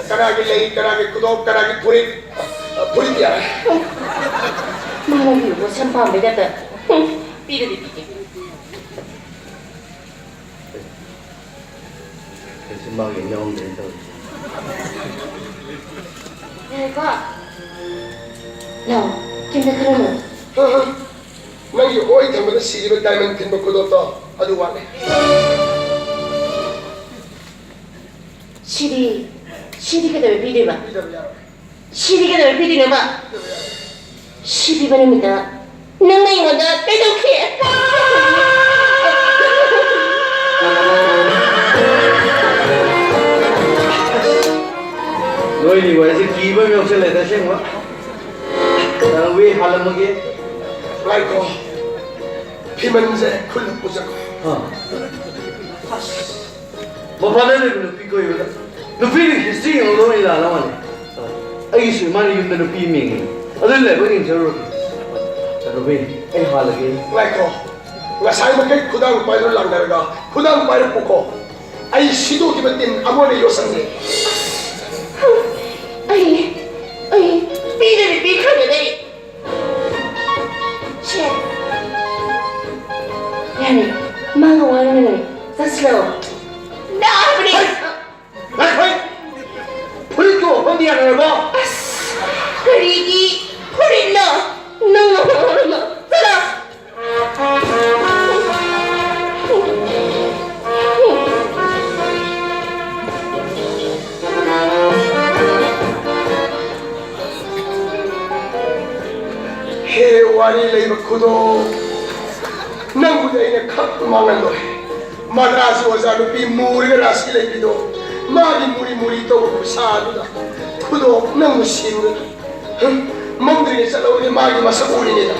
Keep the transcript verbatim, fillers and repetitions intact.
ꯀꯅꯥꯒꯤ ꯂꯩ, ꯀꯅꯥꯒꯤ ꯈꯨꯗꯣꯞ, ꯀꯅꯥꯒꯤ ꯐꯨꯔꯤꯠ? ꯐꯨꯔꯤꯠ ꯌꯥꯔꯦ꯫ ꯃꯥꯅ ꯄꯤꯕ ꯄꯣꯠꯁꯦ ꯌꯥꯝ ꯄꯥꯝꯕꯩ ꯇꯥꯏꯞꯇ꯫ ꯄꯤꯔꯗꯤ ꯄꯤꯒꯦ꯫ ꯀꯩꯁꯨ ꯃꯥꯒꯤ ꯌꯥꯎꯗ꯭ꯔꯦ ꯇꯧꯔꯤꯁꯦ꯫ ꯉꯥꯏꯈꯣ꯫ ꯂꯥꯎ, ꯀꯩꯝꯇ ꯈꯜꯂꯨꯅꯨ꯫ ꯅꯪꯒꯤ ꯑꯣꯏ ꯊꯪꯕꯗ ꯁꯤꯔꯤꯕ diamond ꯊꯤꯟꯕ ꯈꯨꯗꯣꯞꯇꯣ ꯑꯗꯨ ꯋꯥꯠꯂꯦ꯫ ꯁꯤꯗꯤ, ꯁꯤꯗꯤ ꯀꯩꯗꯧꯕꯩ ꯄꯤꯗꯣꯏꯕ? ꯄꯤꯗꯕ ꯌꯥꯔꯣꯏ꯫ ꯁꯤꯗꯤ ꯀꯩꯗꯧꯕꯩ ꯄꯤꯗꯣꯏꯅꯣꯕ? ꯄꯤꯗꯕ ꯌꯥꯔꯣꯏ꯫ ꯁꯤ ꯄꯤꯕ ꯅꯨꯃꯤꯠꯇ ꯅꯪꯅ ꯑꯩꯉꯣꯟꯗ ꯀꯩꯗꯧꯈꯤ? ꯅꯣꯏꯅꯤ ꯋꯥꯔꯤꯁꯦ ꯀꯤꯕ ꯑꯃ ꯌꯥꯎꯁꯜꯂꯦꯗ ꯑꯁꯦꯡꯕ꯫ ꯑ, ꯋꯦ ꯍꯥꯜꯂꯝꯃꯒꯦ꯫ ꯉꯥꯏꯈꯣ꯫ ꯐꯤꯃꯟꯁꯦ ꯈꯨꯜ ꯄꯨꯖꯈꯣ꯫ ꯑ꯫ ꯑꯁ꯫ ꯃꯄꯥꯟꯗ ꯂꯩꯕ ꯅꯨꯄꯤ ꯀꯣꯏꯕꯗ ꯅꯨꯄꯤꯗꯨ history ꯌꯦꯡꯉꯨꯗꯧ ꯑꯩ ꯂꯥꯜꯂ ꯃꯥꯜꯂꯦ꯫ ꯑꯩꯒꯤꯁꯨ ꯏꯃꯥꯅ ꯌꯨꯝꯗ ꯅꯨꯄꯤ ꯑꯃ ꯌꯦꯡꯉꯤ꯫ ꯑꯗꯨ ꯂꯥꯏꯕꯛ ꯌꯦꯡꯖꯔꯨꯔꯒꯦ꯫ ꯅꯨꯄꯤ, ꯑꯩ ꯍꯥꯜꯂꯒꯦ꯫ ꯉꯥꯏꯈꯣ꯫ ꯉꯁꯥꯏ ꯃꯈꯩ ꯈꯨꯗꯥꯡ ꯄꯥꯏꯔ ꯂꯥꯛꯅꯔꯒ ꯈꯨꯗꯥꯡ ꯄꯥꯏꯔ ꯄꯨꯈꯣ꯫ ꯑꯩ ꯁꯤꯗꯣꯛꯈꯤꯕ ꯇꯤꯟ ꯑꯃꯣꯠꯅ ꯌꯣꯠꯁꯟꯒꯦ꯫ ꯑꯩ, ꯑꯩ ꯄꯤꯗꯕꯤ ꯄꯤꯈ꯭ꯔꯒꯦ ꯑꯩ꯫ ꯁꯦ꯫ ꯌꯥꯔꯦ꯫ ꯃꯥꯒ ꯋꯥꯔꯨꯅꯨ꯫ ꯆꯠꯁꯤꯂꯣ꯫ ꯅꯥꯕꯅꯦ꯫ ꯍꯩ! ꯉꯥꯏꯈꯣ! ꯐꯨꯔꯤꯠꯀꯤ ꯋꯥꯐꯝꯗꯤ ꯌꯥꯅꯔꯕꯣ? ꯑꯁ! ꯀꯔꯤꯒꯤ ꯐꯨꯔꯤꯠꯅꯣ? ꯅꯪꯅ ꯃꯔꯣꯜ ꯑꯃ꯫ ꯆꯠꯂꯣ! ꯍꯦ ꯋꯥꯔꯤ ꯂꯩꯕ ꯈꯨꯗꯣ, ꯅꯪꯕꯨꯗꯤ ꯑꯩꯅ ꯈꯛ ꯃꯥꯡꯍꯜꯂꯣꯏ꯫ ꯃꯗ꯭ꯔꯥꯁꯤ ꯑꯣꯖꯥ ꯅꯨꯄꯤ ꯃꯨꯔꯒ ꯔꯥꯁꯤ ꯂꯩꯕꯤꯗꯣ, ꯃꯥꯒꯤ ꯃꯨꯔꯤ ꯃꯨꯔꯤ ꯇꯧꯕ ꯈꯨꯠꯁꯥꯗꯨꯗ ꯈꯨꯗꯣ ꯅꯪꯕꯨ ꯁꯤꯔꯨꯔꯒ, ꯍꯝ, ꯃꯝꯗ꯭ꯔꯤꯉꯩ ꯆꯠꯍꯧꯔꯗꯤ ꯃꯥꯒꯤ ꯃꯁꯛ ꯎꯔꯤꯉꯩꯗ꯫